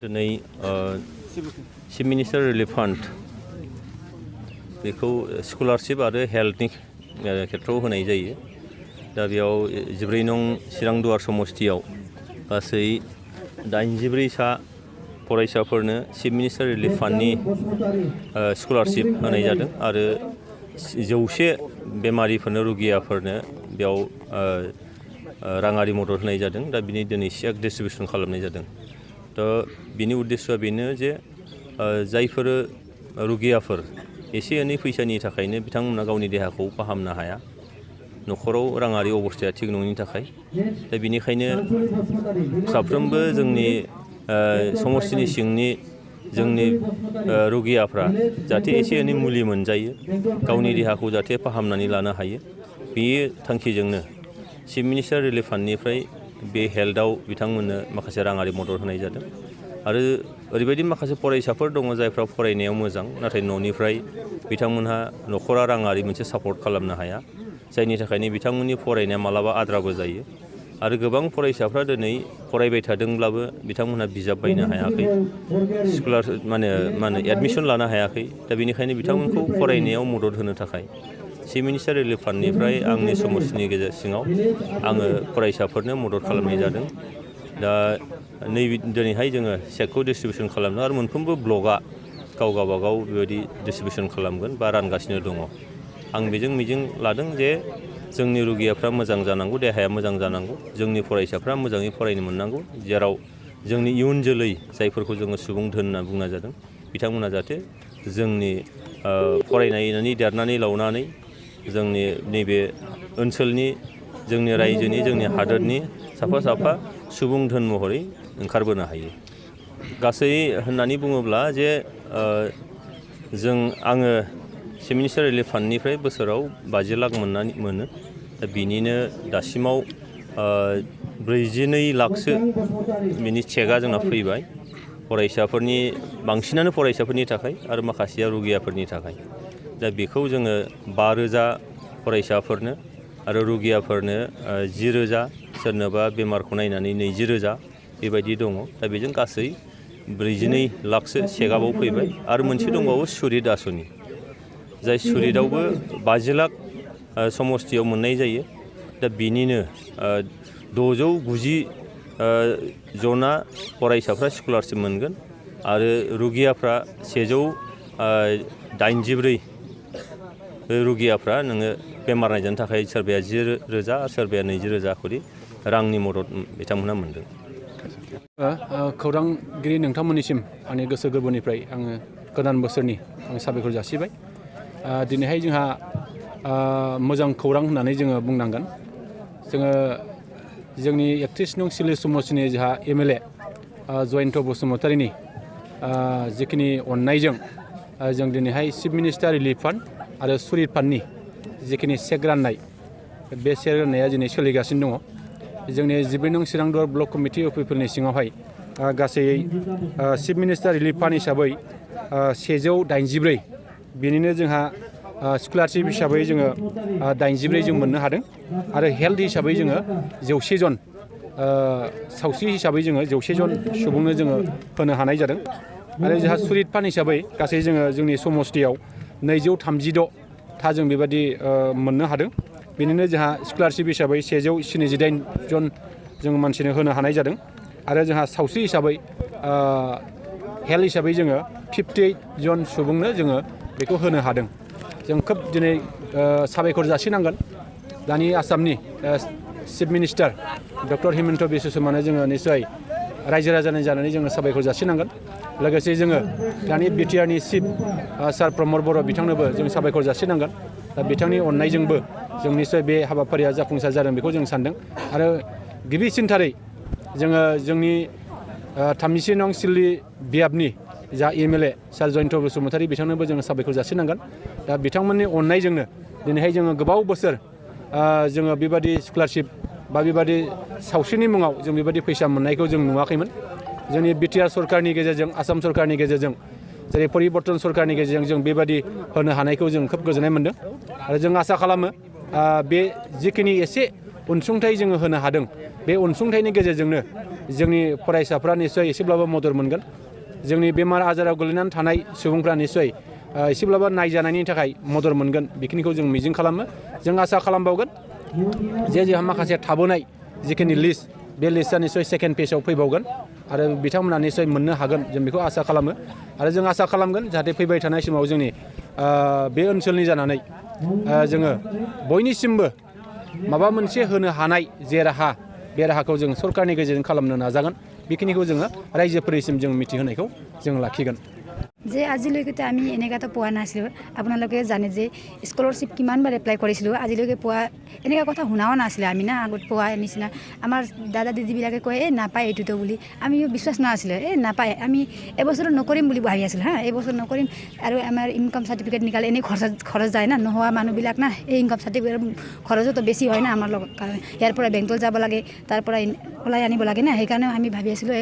दिनै chief minister relief fund बेखौ scholarship आरो हेल्थनि खेथ्रआव होनाय जायो। दा बेयाव 14 नं चिरां दुवार समस्तियाव गासै 84 सा फरायसाफोरनो चिफ मिनिस्टार रिलिफ फान्डनि स्कलारशिप होनाय जादों आरो 100 बेमारिफोरनो रुगियाफोरनो बेयाव राङारि मदद होनाय जादों। दा बिनि दिनै चेक डिस्ट्रिबिउसन खालामनाय जादों। दा बिनि उद्देश्यआ बेनो जे जायफोर रुगियाफोर एसे एनै फैसानि थाखायनो बिथांमोना गावनि देहाखौ फाहामनो हाया, न'खराव राङारि अबस्थाया थिग नङिनि थाखाय। दा बिनिखायनो साफ्रोमबो जोंनि समस्तिनि सिंनि जोंनि रुगियाफ्रा जाहाथे एसे एनै मुलि मोनजायो, गावनि देहाखौ जाहाथे फाहामनानै लानो हायो, बे थांखिजोंनो चिफ मिनिस्टार रिलिफ फान्डनिफ्राय बे हेल्थआव बिथांमोननो माखासे राङारि मदद होनाय जादों। आरो ओरैबायदि माखासे फरायसाफोर दङ जायफ्रा फरायनायाव मोजां, नाथाय न'निफ्राय बिथांमोनहा न'खरा राङारि मोनसे सापर्ट खालामनो हाया, जायनि थाखायनो बिथांमोननि फरायनाया मालाबा आद्राबो जायो। आरो गोबां फरायसाफ्रा दिनै फरायबाय थादोंब्लाबो बिथांमोनहा बिजाब बायनो हायाखै, एडमिसन लानो हायाखै। दा बेनिखायनो बिथांमोनखौ फरायनायाव मदद होनो थाखाय चिफ मिनिस्टार रिलिफ फान्डनिफ्राय आंनि समस्तिनि सिङाव आङो फरायसाफोरनो मदद खालामनाय जादों। दा दिनैहाय जोङो चेकखौ डिस्ट्रिबिउसन खालामदों आरो मोनफ्रोमबो ब्लकआ गावबागाव बेबायदि डिस्ट्रिबिउसन खालामगोन बा रानगासिनो दङ। आं बेजों मिजिं लादों जे जोंनि रुगियाफ्रा मोजां जानांगौ, देहाया मोजां जानांगौ, जोंनि फरायसाफ्रा मोजाङै फरायनो मोननांगौ, जेराव जोंनि इयुन जोलै जायफोरखौ जोङो सुबुं धोन होनना बुंनाय जादों, बिथांमोना जाहाथे जोंनि फरायनानै देरनानै लावनानै जोंनि नैबे ओनसोलनि, जोंनि रायजोनि, जोंनि हादोरनि साफा साफा सुबुं धोन महरै ओंखारबोनो हायो। गासै होननानै बुङोब्ला जे आङो चिफ मिनिस्टार रिलिफ फान्डनिफ्राय बोसोराव 50 लाख मोनो। दा बिनिनो दासिमाव 42 लाखसो बिनि चेकआ जोंना फैबाय, बांसिनानो फरायसाफोरनि थाखाय आरो माखासेया रुगियाफोरनि थाखाय। दा बेखौ जोङो 5,000 फरायसाफोरनो आरो रुगियाफोरनो 10,000, सोरनोबा बेमारखौ नायनानै 20,000 बेबायदि दङ। दा बेजों गासै 42 लाखसो चेकआबो फैबाय। आरो मोनसे दंबावो सुरित आसनि, जाय सुरितआवबो 50 लाख समस्तियाव मोननाय जायो। दा बिनिनो 690 जना फरायसाफ्रा स्कलारशिप मोनगोन आरो रुगियाफ्रा 184 रुगियाफ्रा नोङो बेमार नायजानो थाखाय सोरबाया 10,000 आरो सोरबाया 20,000 खरि रांनि मदद बिथांमोनहा मोनदों। खौरांगिरि नोंथांमोननिसिम आंनि गोसो गोरबोनिफ्राय आङो गोदान बोसोरनि साबायखर जासिबाय। दिनैहाय जोंहा मोजां खौरां होननानै जोङो बुंनांगोन। जोंनि 31 नं सिले समस्तिनि जोंहा MLA जयन्त बसुमतारीनि जिखिनि अननायजों जों दिनैहाय चिफ मिनिस्टार रिलिफ फान्ड आरो सुरित फान्डनि जिखिनि चेक राननाय, बे चेक राननाया दिनै सोलिगासिनो दङ। जोंनि 14 नं चिरां दुवार ब्लक कमिटि अफ पिपलनि सिङावहाय गासै चिफ मिनिस्टार रिलिफ फान्ड हिसाबै 184, बेनिनो जोंहा स्कलारशिप हिसाबै जोङो 84 जों मोननो हादों आरो हेल्थ हिसाबै जोङो 100 जन, सावस्रि हिसाबै जोङो 100 जन सुबुंनो जोङो होनो हानाय जादों। आरो जोंहा सुरित फान्ड हिसाबै गासै जोङो जोंनि समस्तियाव 236 था जों बेबायदि मोननो हादों। बेनिनो जोंहा स्कलारशिप हिसाबै 178 जन जों मानसिनो होनो हानाय जादों। आरो जोंहा सावस्रि हिसाबै हेल्थ हिसाबै जोङो 58 जन सुबुंनो जोङो बेखौ होनो हादों। जों खोब दिनै साबायखर जासिनांगोन दानि आसामनि chief minister doctor Himanta Biswa शर्मानो जोङो निस्सय रायजो राजानि जानानै जोङो साबायखर जासिनांगोन। लोगोसे जोङो दानि BTRनि चिफ सार प्रमद बर' बिथांनोबो जों साबायखर जासिनांगोन। दा बिथांनि अननायजोंबो जों निस्सय बे हाबाफारिया जाफुंसार जादों बेखौ जों सानदों। आरो गिबिसिनथारै जोङो जोंनि 33 नं सिलि बियाबनि जा MLA सार जयन्त बसुमतारी बिथांनोबो जोङो साबायखर जासिनांगोन। दा बिथांमोननि अननायजोंनो दिनैहाय जोङो गोबाव बोसोर जोङो बेबादि स्कलारशिप बा बेबादि सावस्रिनि मुङाव जों बेबादि फैसा मोननायखौ जों नुवाखैमोन। जोंनि BTR सरकारनि गेजेरजों, आसाम सरकारनि गेजेरजों, जेरै परिबर्तन सरकारनि गेजेरजों जों बेबादि होनो हानायखौ जों खोब गोजोननाय मोनदों। आरो जों आसा खालामो बे जिखिनि एसे अनसुंथाइ जोङो होनो हादों, बे अनसुंथाइनि गेजेरजोंनो जोंनि फरायसाफ्रा निस्सय एसेब्लाबो मदद मोनगोन जोंनि बेमार आजाराव गोलैनानै थानाय सुबुंफ्रा निस्सय एसेब्लाबो नायजानायनि थाखाय मदद मोनगोन बेखिनिखौ जों मिजिं खालामो जों आसा खालामबावगोन जे जोंहा माखासे थाबोनाय जिखिनि लिस्ट बे लिस्टआ निस्सय सेकेन्ड पेजआव फैबावगोन आरो बिथांमोना निस्सय मोननो हागोन जों बेखौ आसा खालामो आरो जों आसा खालामगोन जाहाथे फैबाय थानाय समाव जोंनि बे ओनसोलनि जानानै जोङो बयनिसिमबो माबा मोनसे होनो हानाय जे राहा बे राहाखौ जों सरकारनि गेजेरजों खालामनो नाजागोन बेखिनिखौ जोङो रायजोफोरनिसिम जों मिथिहोनायखौ जों लाखिगोन যে আজিলৈকে আমি এনেকুৱাটো পোৱা নাছিলোঁ আপোনালোকে জানে যে স্কলাৰশ্বিপ কিমানবাৰ এপ্লাই কৰিছিলোঁ আজিলৈকে পোৱা এনেকুৱা কথা শুনাও নাছিলে আমি না আগত পোৱা নিচিনা আমাৰ দাদা দিদিবিলাকে কয় নাপায় এইটোতো বুলি আমি বিশ্বাস নাছিলে নাপায় আমি এবছৰত নকৰিম বুলি ভাবি আছিলোঁ হা এবছৰ নকৰিম আৰু আমাৰ ইনকাম চাৰ্টিফিকেট নিকালে এনেই খৰচ যায় না নোহোৱা মানুহবিলাক না এই ইনকাম চাৰ্টিফিকেট খৰচতো বেছি হয় না আমাৰ লগত ইয়াৰ পৰা বেংকত যাব লাগে তাৰ পৰা ওলাই আনিব লাগে না সেইকাৰণে আমি ভাবি আছিলোঁ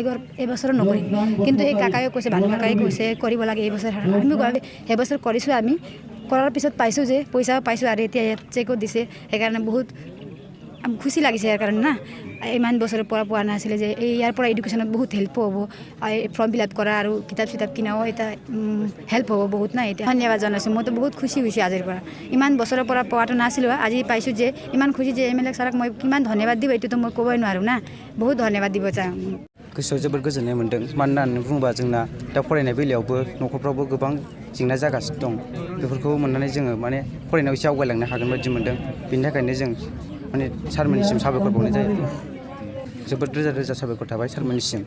এবছৰত নকৰিম কিন্তু এই কাকায়ে কৈছে ভানু কাকায়ে কৈছে কৰিব লাগে এইবছৰ আমি সেইবছৰ কৰিছোঁ আমি কৰাৰ পিছত পাইছোঁ যে পইচাও পাইছোঁ আৰু এতিয়া ইয়াত চেকো দিছে সেইকাৰণে বহুত খুচি লাগিছে ইয়াৰ কাৰণে না ইমান বছৰৰ পৰা পোৱা নাছিলে যে ইয়াৰ পৰা এডুকেশ্যনত বহুত হেল্প হ'ব ফৰ্ম ফিল আপ কৰা আৰু কিতাপ চিতাপ কিনাও এটা হেল্প হ'ব বহুত না এতিয়া ধন্যবাদ জনাইছোঁ মইতো বহুত খুচি হৈছোঁ আজিৰ পৰা ইমান বছৰৰ পৰা পোৱাটো নাছিলোঁ আজি পাইছোঁ যে ইমান খুচি যে MLA ছাৰক মই কিমান ধন্যবাদ দিব এইটোতো মই ক'বই নোৱাৰোঁ না বহুত ধন্যবাদ দিব চাওঁ गोसोआव जोबोद गोजोननाय मोन्दों मानो होननानै बुङोबा जोंना दा फरायनाय बेलायावबो न'खरफ्रावबो गोबां जेंना जागासिनो दं बेफोरखौ मोननानै जोङो माने फरायनायाव एसे आवगायलांनो हागोन बायदि मोन्दों बेनि थाखायनो जों माने सारमोननिसिम साबायखर बावनाय जायो जोबोद रोजा रोजा साबायखर थाबाय सारमोननिसिम